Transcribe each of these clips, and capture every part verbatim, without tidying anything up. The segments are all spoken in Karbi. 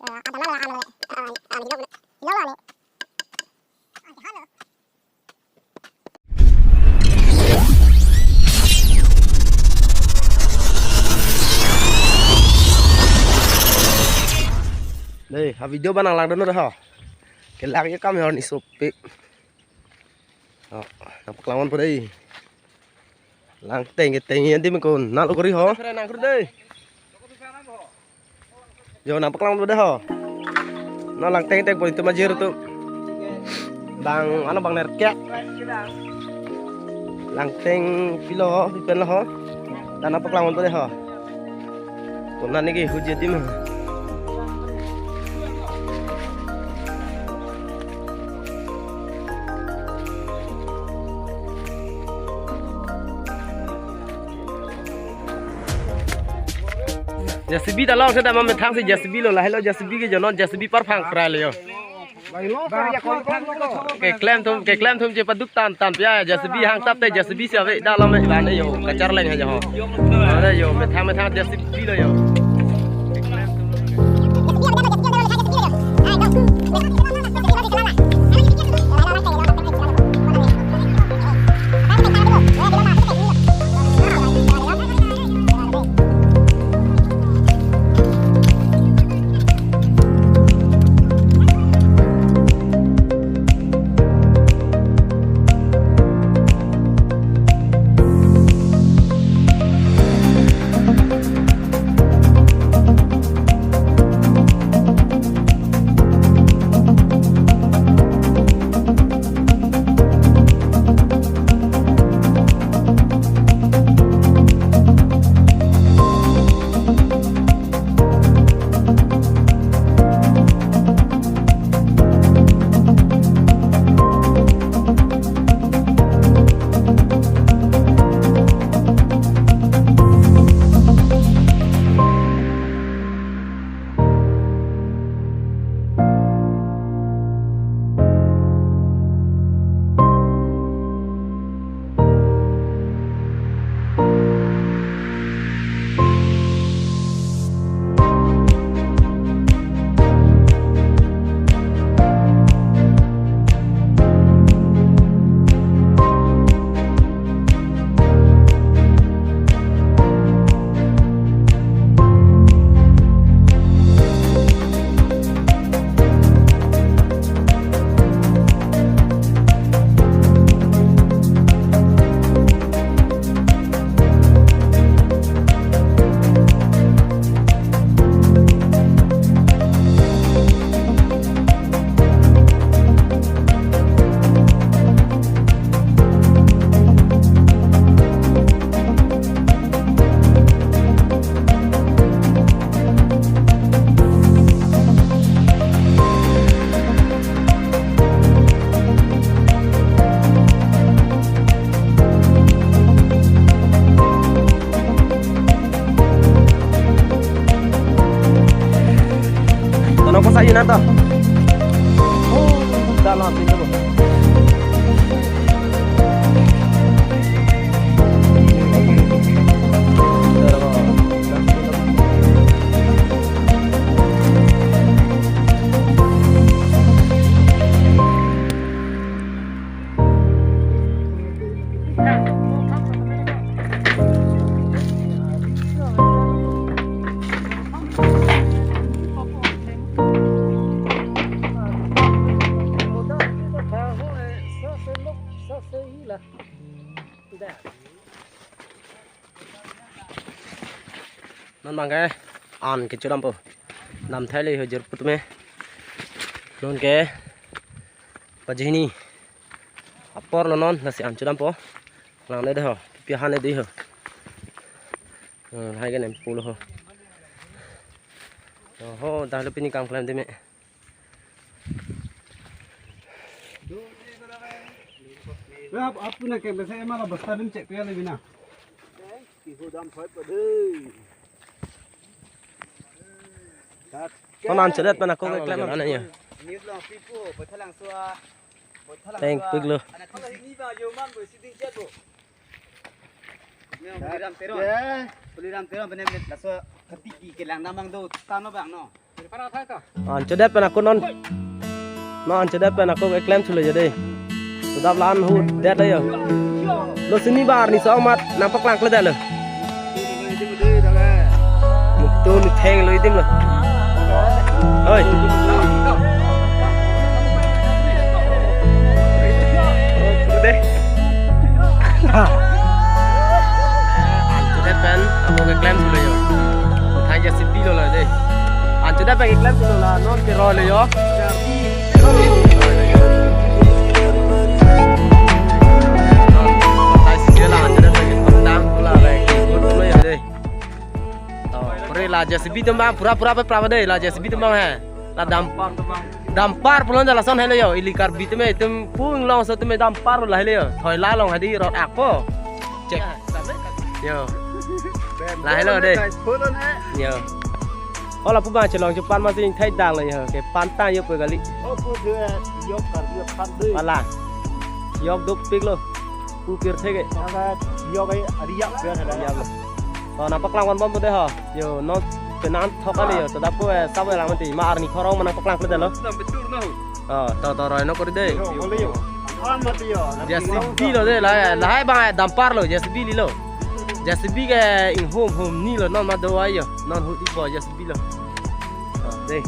Dei, ha video ba nang langdun dei ho. Kelang ye kam hor ni sopik. Oh, nang paklang ponpo dei. Langteng keteng ye adim ko nalo kori ho. Nang kori dei. Yo, nang paklang ponpo dei ho. No langteng teng pon itu majir tu. Bang, ano bang nerkek. Langteng pilo ho, pipen lo ho. Nang paklang ponpo dei ho. Konat neke huji adim. J C B ta long seta ma methang si J C B lo, lahai lo J C B ke jonon J C B parphang krai le yo. Keklem thum, keklem thum chepaduk tan tan pia J C B hang tap te J C B si ave da lam le ban yo kachar leng ha jo. Ave yo methang methang J C B lo yo. Tono kosa yun ato. Oh, dalon pintu. Non bang ke an kechedampo. Namthai le ho jirpo tame. Non ke pajihini. Apor lo non lasi an chedampo. Lang ne dei ho. Pi han ne dei ho. Eh, hai ke nem pulo ho. Ho, dah lo pini kam klem dei me. Ap, ap na ke bese ema la basta dim chek pia le bina. Ihu dam thoi pa dei. Tat. Konan chedet mana ko ke klem na ya. News long pipo, bothalang sua. Bothalang sua. Teng pik lo. Anak ini ba yo man bo siding chat bo. Tat. Boliram Teron. Ya. Boliram Teron benem benem laso katiki kelang damang do tano bang no. Anchodet pen ako non. Non anchodet pen ako keklem thulo jo dei. Sodap la-an hudet lo jo. Lo sini bar ni song mat nangpaklang kledetlo. Mutu ni thenglo idim lo. Hoi. Dei. Anchodet pen ako keklem thulo jo. Thang JCB lo la dei. Anchodet pen keklem thulo la non keroi lo jo. Thang JCB la anchodet pen keklem thulo la dei. To, pura la JCB atum abang pura pura pe prapa dei, la JCB atum abang he. La dam dumper pulo lason helo jo, ili Karbi atum itum pu inglongso atum dumper la helo jo. Thoila along hadi rot ako. Cek. Jo. La helo dei. Jo. Hala pu abang chelong chepan masi ingthai dang lo jo. Kepantang jo pe kali. Oh, pu de yok Karbi pan dei. Hala. Yok dopiklo. Pu pirthe ke. Yok ai ariyak pe hada. Ariyak lo. To nangpaklang vanbom dei ho. Jo, non penang thok kali jo. Sodap ko, eh, sabo lang mati. Ma arni khorong ma nangpaklang kledetlo. Nam betul no. Oh, to to roi no kori dei. Yo, boleh yo. An mati yo. JCB lo dei la, lahai abang dumper lo, JCB lilo. JCB ke inghum hum ni lo, non ma do ai jo. Non hudi po JCB lo. To dei.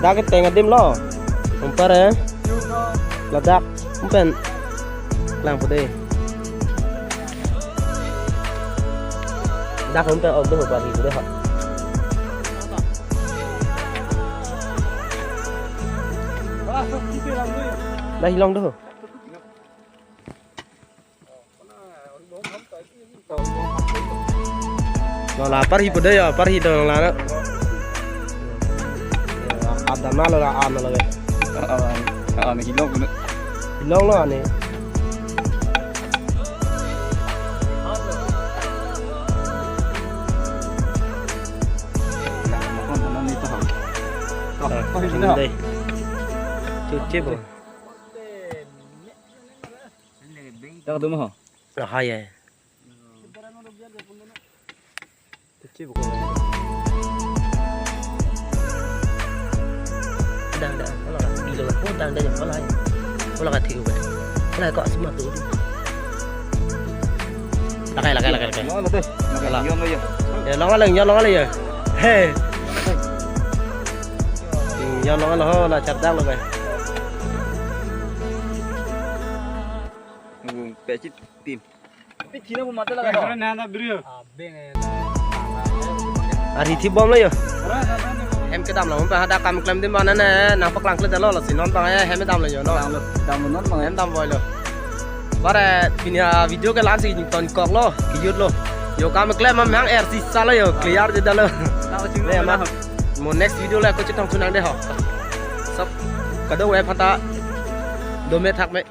Dak keteng adim lo. Umpar eh. Ladak umpen lang pode. Dak umpen ok do pari pode ha. Dah hilong do. Lo la apar hi pode ya, apar hi dong la na. Adam na lo la an lo ke. Ah, ah, ah, ni hilong pun. Hilong lo ani. Ah, dei. Chuche bo. Dak dum ho. Ah, hai, hai. Dang, dang, wala ka, ilo ka, oh, dang, dang, wala hai. Wala ka thik ba. Wala ko asma tu. Lakai, lakai, lakai, lakai. Long lo te. Lakai, long lo ya. Ya, long lo ya, long lo ya. He. Ya, long lo ho, la chap dang lo ba. Nung pechit tin. Ari thi bom lo yo. Hem kedam lo, hadak kam klem adim abang nangpaklang kledetlo, lasi non abang hem dam lo yo, no. Dam lo, dam lo non abang. Hem dam voi lo. Bare pini avideo ke la-ansi nington kok lo, kejut lo. Yo kam klem amang er si sa lo yo, clear je da lo. Dam lo. Ne ma. Mo next video le ako chetong thunang dei ho. Sab kado web hata dome thak me.